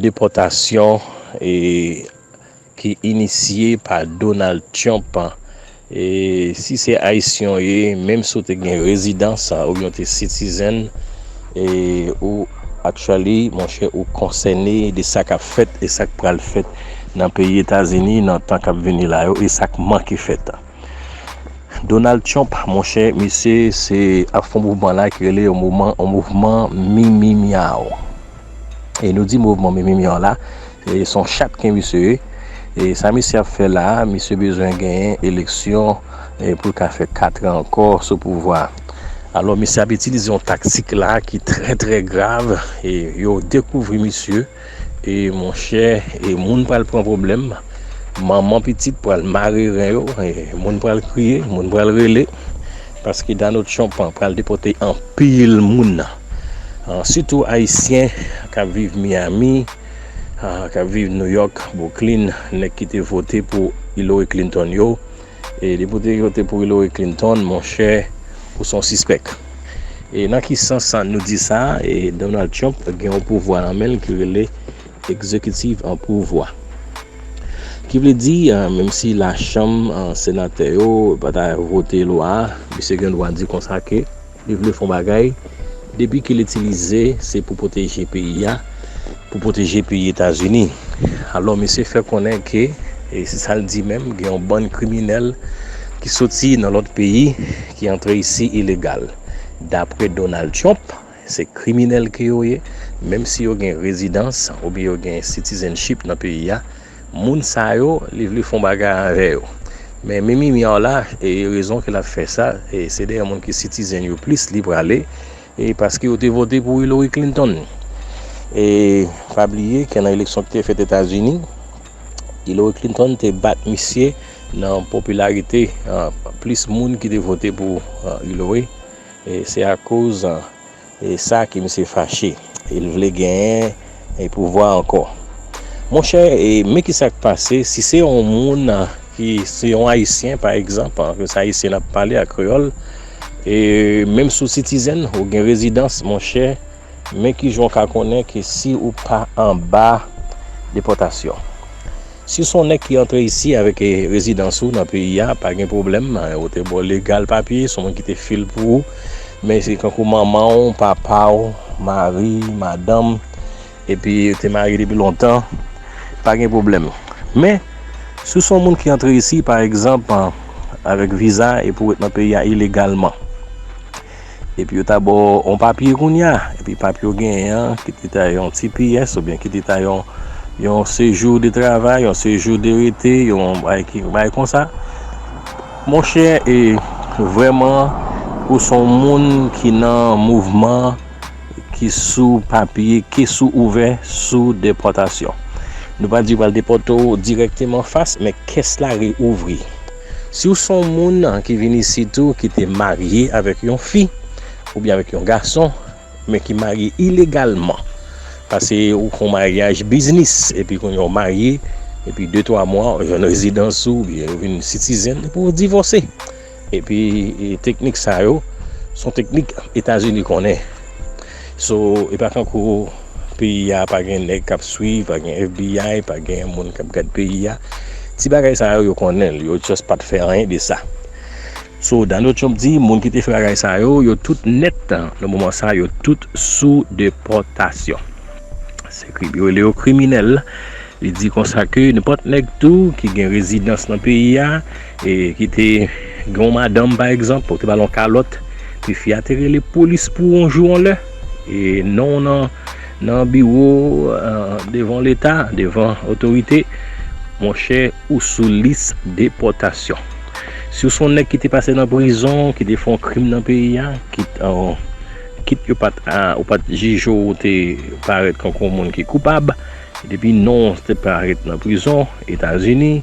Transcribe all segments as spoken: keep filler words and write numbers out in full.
depòtasyon e ki inisye pa Donald Trump. E si se Ayisyen w ye, menm si w te gen rezidans, a, oubyen w te citizen, e ou actually, monchè, ou konsène de sa k ap fèt e sa k pral fèt nan peyi Etazini nan tan k ap vini la yo e sa k manke fèt. Donald Trump, monchè, misye se ap fè yon mouvman la ki rele yon mouvman, yon mouvman mimi myaw. E nou di mouvman mimi myaw la, e se yon chat ke misye ye. E sa misye ap fè la, misye bezwen genyen eleksyon, e pou l ka fè kat an ankò sou pouvwa. Alò, misye ap itilize yon taktik la ki trè, trè grav. E yo dekouvri misye. E monchè, e moun pral pran pwoblèm. Manman pitit pral mare ren yo. E moun pral kriye, moun pral rele. Paske Donald Trump pral depòte anpil moun. A, sitou Ayisyen k ap viv Miami, a, k ap viv New York, Brooklyn, nèg ki te vote pou Hillary Clinton yo. E depi w te vote pou Hillary Clinton, monchè, ou se yon sispèk. E nan ki sans nou di sa? E Donald Trump gen yon pouvwa nan men l ki rele egzekitif an pouvwa. Ki vle di, a, menm si lachanm, a, senatè yo pa ta vote lwa a, misye gen dwa di konsa ke li vle fè yon bagay, depi ke l itilize, se pou pwoteje peyi a, pou pwoteje peyi Etazini. Alò, misye fè konnen ke, e se sa l di menm, gen yon bann kriminèl ki soti nan lòt peyi, ki antre isi ilegal. Dapre Donald Trump, se kriminèl ke yo ye, menm si yo gen rezidans oubyen yo gen citizenship nan peyi a, moun sa yo, li vle fè yon bagay avè yo. Men mimi myaw la, e rezon ke l ap fè sa, e se dèyè moun ki citizen yo plis li prale, e paske yo te vote pou Hillary Clinton. E pa bliye ke nan eleksyon ki te fèt Etazini, Hillary Clinton te bat misye nan popilarite, a, plis moun ki te vote pou, a, Hillary. E se akoz, a, e sa ke misye fache. E l vle genyen, e pouvwa ankò. Monchè, e men ki sa k pase, si se yon moun, a, ki se yon Ayisyen, pa egzanp, a, ke se Ayisyen n ap pale a kreyòl, e menm si w citizen, ou gen rezidans, monchè, men ki jan w ka konnen ke si ou pa anba depòtasyon. Si w se yon nèg ki antre isi avèk, e, rezidans ou nan peyi a, pa gen pwoblèm, e, ou te ba w legal papye, se yon moun ki te fil pou ou, men se kankou manman w, papa w, mari, madanm, epi yo te marye depi lontan, pa gen pwoblèm. Men, si w se yon moun ki antre isi, pa egzanp, avèk viza, epi w ret nan peyi a ilegalman, epi yo ta ba w yon papye kounye a, epi papye w genyen an, kit li ta yon T P S oubyen kit li ta yon, yon sejou de travay, yon sejou de rete, yon bagay ki, bagay konsa. Monchè, e vrèman, ou se yon moun ki nan mouvman ki sou papye, ke sou ouvè, sou depòtasyon. Nou pa di yo pral depòte w dirèkteman fas, men kès la reouvri. Si w se yon moun ki vin isit tou, ki te marye avèk yon fi, oubyen avèk yon gason, men ki marye ilegalman, paske ou fè yon maryaj biznis, epi kounye a w marye, epi de twa mwa, w jwenn rezidans ou, oubyen ou vin citizen, epi w divòse. Epi, e, teknik sa yo, se yon teknik Etazini konnen. So, e pa kankou peyi a pa gen nèg k ap swiv, pa gen F B I, pa gen moun k ap gad peyi a. Ti bagay sa yo, yo konnen l, yo just pa t fè anyen de sa. So, Donald Trump di, moun ki te fè bagay sa yo, yo tout nèt, nan moman sa, yo tout sou depòtasyon. Se kri-, yo rele yo kriminèl. Li di konsa ke nenpòt nèg tou ki gen rezidans nan peyi a, e ki te gen yon madanm, pa egzanp, ou te ba l yon kalòt, epi fi a te rele polis pou yon jou, yon lè, e non w nan, nan biwo, e, devan Leta, devan otorite, monchè, ou sou lis depòtasyon. Si w se yon nèg ki te pase nan prizon, ki te fè yon krim nan peyi a, kit, e, kit yo pa t, e, ou pa t jije w, ou te parèt kankou yon moun ki koupab, depi non w te parèt nan prizon Etazini,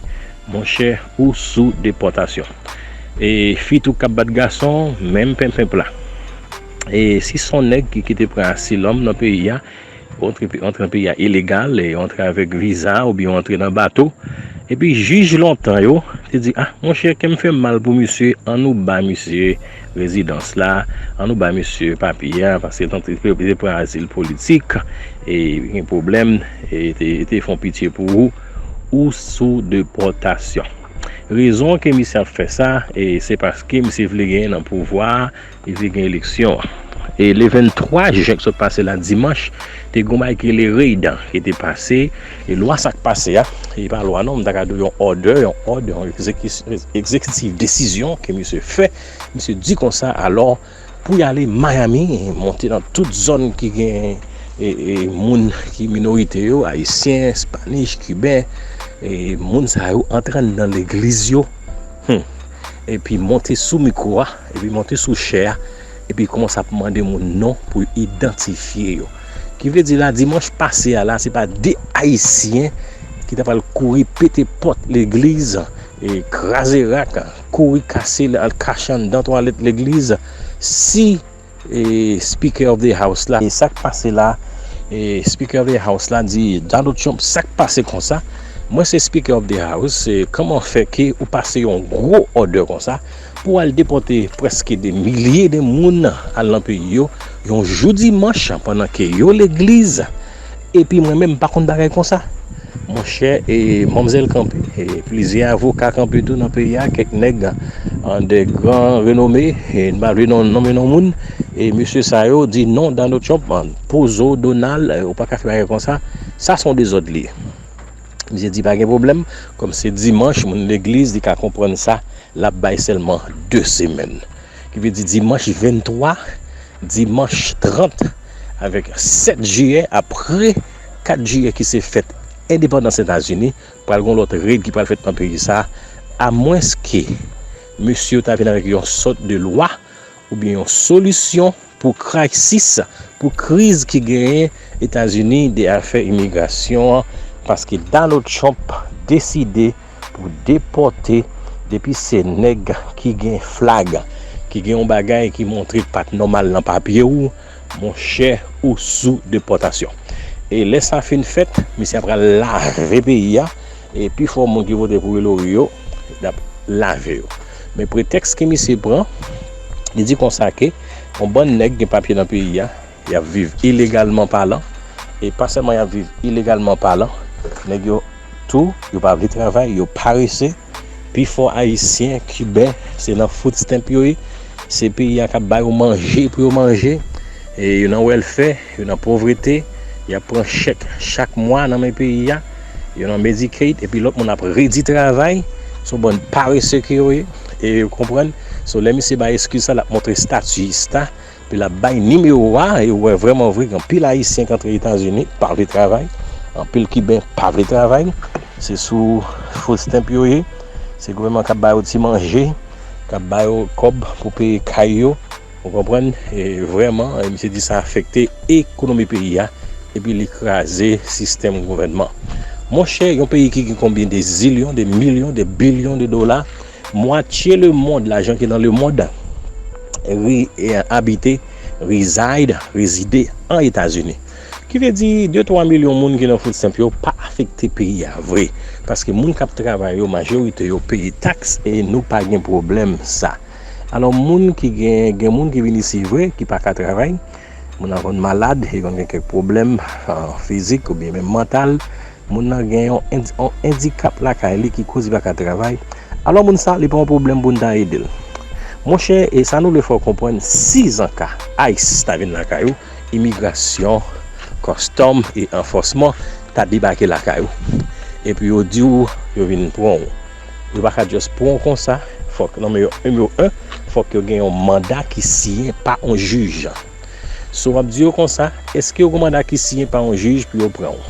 monchè, ou sou depòtasyon. E fi tou k ap bat gason, menm penpenp la. E si se yon nèg ki, ki te pran asilòm nan peyi a, antre, antre nan peyi a ilegal, e antre avèk viza oubyen antre nan bato, Epi jij lontan yo te di, ah, monchè, kè m fè m mal pou misye, an nou ba misye rezidans la, an nou ba misye papye a, paske l te pran azil politik, e gen pwoblèm, e te, te fè yon pitye pou ou, ou sou depòtasyon. Rezon ke misye ap fè sa, e se paske misye vle genyen nan pouvwa a, li vle gen eleksyon an. E le venntwa jen k sot pase la, dimanch, te gen yon bagay ki rele reid ki te pase. E lwa sa k pase a, e pa lwa non, m ta ka di yon òdè, yon òdè, yon egzekis- egzekitif, desizyon ke misye fè. Misye di konsa, alò, pou y ale Miami, monte nan tout zòn ki gen e, e, moun ki minorite yo, ayisyen, espanish, kiben, e moun sa yo antre anndan legliz yo, hmm, epi monte sou mikwo a, epi monte sou chè a, epi kòmanse ap mande moun non pou idantifye yo. Ki vle di la, dimanch pase a la, se pa de ayisyen ki ta pral kouri pete pòt legliz, e kraze rak, kouri kase l, al kache anndan twalèt legliz, si e, Speaker of the House la. E sa k pase la, e, Speaker of the House la di Donald Trump, sa k pase konsa? Mwen se Speaker of the House, e, kòman fè ke ou pase yon gwo òdè konsa pou al depòte prèske de milye de moun al nan peyi yo, yon jou dimanch, pandan ke yo legliz, epi mwen menm m pa konn bagay konsa? Monchè, e, manmzèl kanpe, e, plizyè avoka kanpe tou nan peyi a, kèk nèg, an, de gran renome, e, n pa vle non- nonmen non moun, e, mesye sa yo di non, Donald Trump, an, poze w, Donald, e, ou pa ka fè bagay konsa, sa se yon dezòd li ye. Misye di pa gen pwoblèm, kòm se dimanch, moun legliz, li ka konprann sa, l ap bay sèlman de semèn. Ki vle di dimanch venntwa, dimanch trant, avèk sèt jiyè, apre kat jiyè ki se fèt endepandans Etazini, pral gen yon lòt reid ki pral fèt nan peyi sa, amwenske mesye yo ta vin avèk yon sòt de lwa oubyen yon solisyon pou krasis, pou kriz ki genyen Etazini de afè imigrasyon an, paske Donald Trump deside pou depòte depi se nèg ki gen flag, ki gen yon bagay ki montre pa t nòmal nan papye w, monchè, ou sou depòtasyon. E lè sa fin fèt, misye ap pral lave peyi a, e pifò moun ki vote pou Hillary yo, l ap lave yo. Men pretèks ke misye pran, li di konsa ke yon bann nèg gen papye nan peyi a, y ap viv ilegalman palan, e pa sèlman y ap viv ilegalman palan, nèg yo tou, yo pa vle travay, yo parese. Pifò ayisyen, kiben, se nan food stamp yo ye. Se peyi a k ap ba yo manje pou yo manje. E yo nan welfare, yo nan povrete. Y ap pran chèk chak mwa nan men peyi a. Yo nan Medicaid, epi lòt moun ap redi travay. Se yon bann parese ke yo ye. E yo konprann. So, lè misye bay eskiz sa, l ap montre stati ista. Epi l ap bay nimewo a, e ou wè vrèman vre gen anpil ayisyen k antre Etazini, pa vle travay, anpil kiben pa vle travay, se sou food stamp yo ye, se gouvènman k ap ba yo ti manje, k ap ba yo kòb pou peye kay yo, ou konprann? E vrèman, e misye di sa afekte ekonomi peyi a, epi li kraze sistèm gouvènman. Monchè, yon peyi ki gen konbyen de zilyon, de milyon, de bilyon de dola, mwatye lemonn, lajan ki nan lemonn, ri- e, abite, reside, rezide an Etazini. Ki vle di, de twa milyon moun ki nan food stamp yo pa afekte peyi a vre. Paske moun k ap travay yo, majorite yo peye taks e nou pa gen pwoblèm sa. Alò, moun ki gen, gen moun ki vin isi vre, ki pa ka travay, moun nan konn malad, e konn gen kèk pwoblèm, ah, fizik oubyen menm mantal, moun nan gen yon endi- yon endikap lakay li ki koz li pa ka travay. Alò, moun sa, li pa yon pwoblèm pou n ta ede l. Monchè, e sa nou vle fè w konprann, si zanka ice ta vin lakay ou, imigrasyon, kòstòm e anfòsman ta debake lakay ou. Epi yo di w, yo vin pran w. Yo pa ka just pran w konsa, fòk, nimewo, nimewo en, fòk yo gen yon manda ki siyen pa yon jij. So, w ap di yo konsa, èske yo gen manda ki siyen pa yon jij pou yo pran w?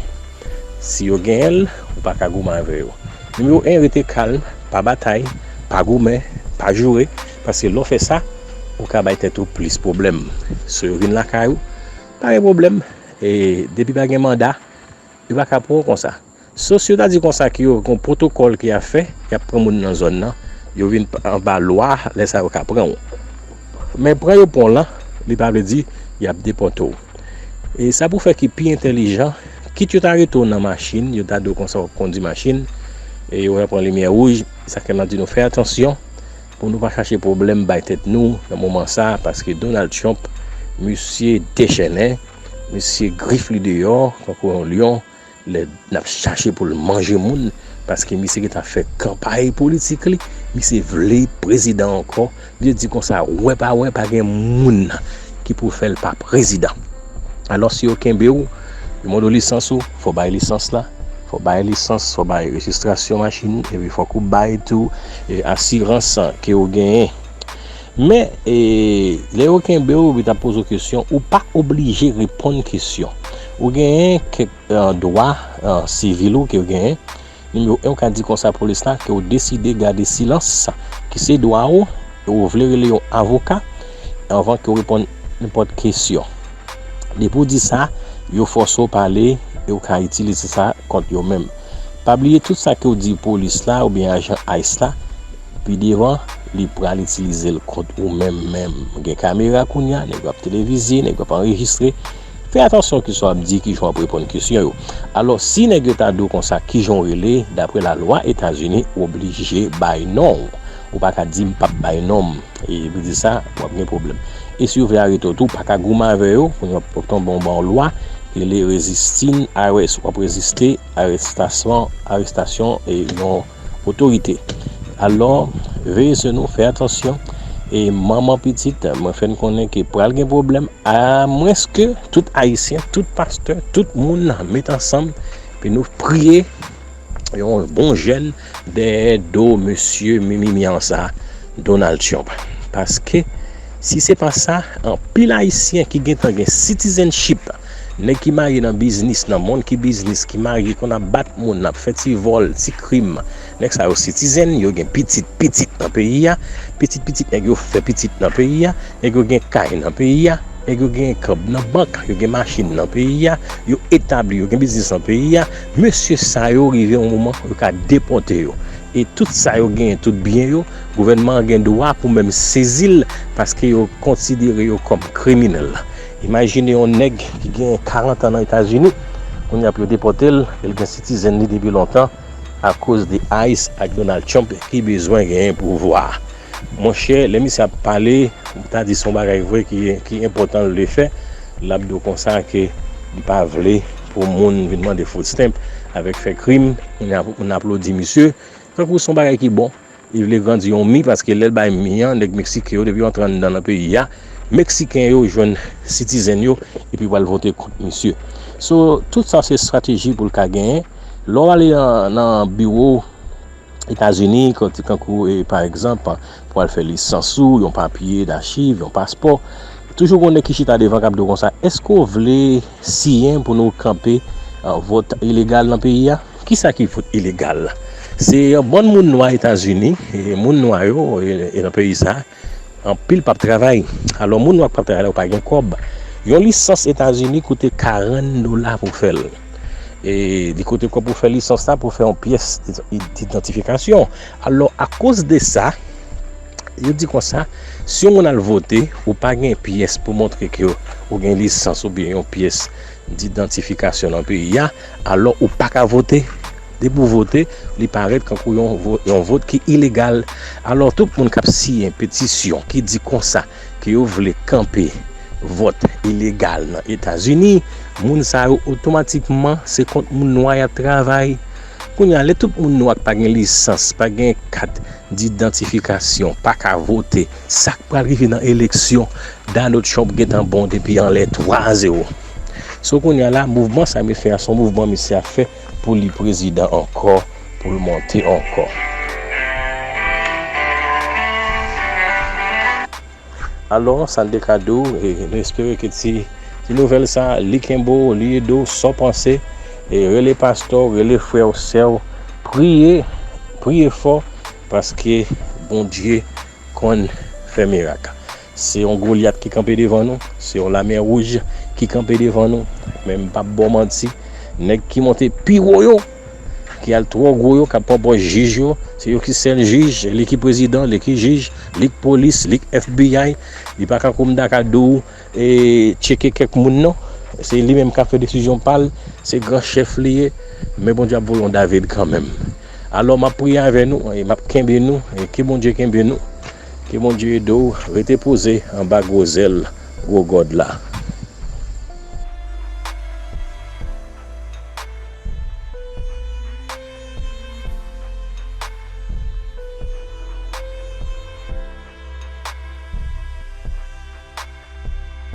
Si yo genyen l, ou pa ka goumen avè yo. Nimewo en, rete kalm, pa batay, pa goumen, pa joure, paske lè w fè sa, ou ka bay tèt ou plis pwoblèm. So, yo vin lakay ou, pa gen pwoblèm. E depi pa gen manda, yo pa ka pran w konsa. So, si yo ta di konsa ke yo gen yon pwotokòl ke y ap fè, y ap pran moun nan zòn nan, yo vin anba lwa, lè sa yo ka pran w. Men pran yo pran w lan, li pa vle di y ap depòte w. E sa pou fè ki pi entèlijan, kit yo ta rete w nan machin, yo ta di w konsa w ap kondi machin, E yo pran limyè wouj, sa fè m ap di nou fè atansyon pou nou pa chache pwoblèm bay tèt nou nan moman sa, paske Donald Trump, misye dechènen, misye grif li deyò, tankou yon lyon, lè n ap chache pou l manje moun, paske misye gentan fè kanpay politik li, misye vle prezidan ankò, misye di konsa, wè pa wè, pa gen moun ki pou fè l pa prezidan. Alò, si yo kenbe w, yo mande w lisans ou, fò bay lisans la, fò bay lisans, fò bay rejistrasyon machin, epi fòk ou bay tou e, asirans ke w genyen. Men, e, lè yo kenbe w, epi t ap poze w kesyon, ou pa oblije reponn kesyon. Ou genyen kèk e, dwa e, sivil ou ke w genyen. Nimewo en, ou ka di konsa polis la ke w deside gade silans, ki se dwa ou, e ou vle rele yon avoka anvan ke w reponn nenpòt kesyon. Depi w di sa, yo fòse w pale e w ka itilize sa kont yo menm. Pa bliye tout sa ke w di polis la oubyen ajan ice la, pi devan, li pral itilize l kont ou menm menm. Gen kamera kounye a, nèg yo ap televize, nèg yo ap anrejistre. Fè atansyon ki sa w ap di, ki jan w ap reponn kesyon yo. Alò, si nèg yo ta di w konsa, ki jan w rele, dapre lalwa Etazini, ou oblije bay non w. Ou pa ka di, "M p ap bay non m." E pou di sa, w ap gen pwoblèm. E si yo vle arete w tou, ou pa ka goumen avè yo, kounye a w ap tonbe anba yon lwa ki rele resisting arrest. W ap reziste arestasyon, arestasyon e yon otorite. Alò, veye sou nou, fè atansyon. E manman pitit, mwen fè n konnen ke pral gen pwoblèm, amwenske tout Ayisyen, tout pastè, tout moun met ansanm, epi nou priye yon bon jèn dèyè do mesye mimimyan sa, Donald Trump. Paske, si se pa sa, anpil Ayisyen ki gentan gen citizenship, nèg ki marye nan biznis, nan mond ki biznis, ki marye konn ap bat moun, ap fè ti vòl, ti krim, nèg sa yo citizen, yo gen pitit, pitit nan peyi a, pitit, pitit nèg yo fè pitit nan peyi a, nèg yo gen kay nan peyi a, nèg yo gen kòb nan bank, yo gen machin nan peyi a, yo etabli, yo gen biznis nan peyi a. Mesye sa yo rive yon moman, yo ka depòte yo. E tout sa yo genyen, tout byen yo, gouvènman an gen dwa pou menm sezi l, paske yo konsidere yo kòm kriminèl. Imajine yon nèg ki gen karant an nan Etazini, kounye a pou yo depòte l, e l gen citizen li depi lontan, akoz de ice ak Donald Trump ki bezwen genyen pouvwa. Monchè, lè misye ap pale, ou ta di se yon bagay vre ki, ki enpòtan l vle fè, l ap di w konsa ke li pa vle pou moun vin mande food stamp avèk fè krim, moun ap, moun aplodi misye. Tankou se yon bagay ki bon, li vle grandi yon mi, paske lè l bay mi an, nèg meksiken yo, depi yo antre anndan nan peyi a, meksiken yo jwenn citizen yo, epi pral vote kont misye. So, tout sa se estrateji pou l ka genyen. Lè w ale nan, nan biwo Etazini, kote kankou, e, pa egzanp, pou al fè lisans ou, yon papye dachiv, yon paspò, toujou gen yon nèg ki chita devan k ap di w konsa, "Èske w vle siyen pou nou kanpe, a, vòt ilegal nan peyi a?" Kisa ki vòt ilegal la? Se yon bann moun nwa Etazini, e, moun nwa yo, e, e nan peyi sa, anpil p ap travay. Alò, moun nwa k p ap travay la, yo pa gen kòb. Yon lisans Etazini koute karant dola pou fè l. E li koute kòb pou fè lisans la, pou fè yon pyès d-, d-, idantifikasyon. Alò, akoz de sa, yo di konsa, si yon moun al vote, ou pa gen pyès pou montre ke ou gen lisans oubyen yon pyès didantifikasyon nan peyi a, alò ou pa ka vote. Depi w vote, li parèt kankou yon vo-, yon vòt ki ilegal. Alò, tout moun k ap siyen petisyon ki di konsa ke yo vle kanpe vòt ilegal nan Etazini, moun sa yo otomatikman se kont moun nwa y ap travay. Kounye a, lè tout moun nwa k pa gen lisans, pa gen kat didantifikasyon, pa ka vote, sa k pral rive nan eleksyon, Donald Trump gentan bon depi anlè twa zewo. So, kounye a la, mouvman sa misye fè a, se yon mouvman misye ap fè pou li prezidan ankò, pou l monte ankò. Alò, sa n te ka di w, e nou espere ke ti, ti nouvèl sa, li kenbe w, li ede w, sa w panse, e rele pastè w, rele frè w, sè w, priye, priye fò, paske Bondye konn fè mirak. Se yon Golyat ki kanpe devan nou, se yon lamè wouj ki kanpe devan nou, men m p ap ba w manti, nèg ki monte pi wo yo, ki al twò gwo yo, k ap pran pòz jij yo, se yo ki sèl jij, li ki prezidan, li ki jij, li k polis, li k F B I, li pa ka koum ta ka di w, e, tcheke kèk moun non, se li menm k ap fè desizyon pa l, se gran chèf li ye, men Bondye ap voye yon David kanmenm. Alò, m ap priye avè nou, e m ap kenbe nou, e ke Bondye kenbe nou. Ke Bondye ede w rete poze anba gwo zèl gwo gòd la.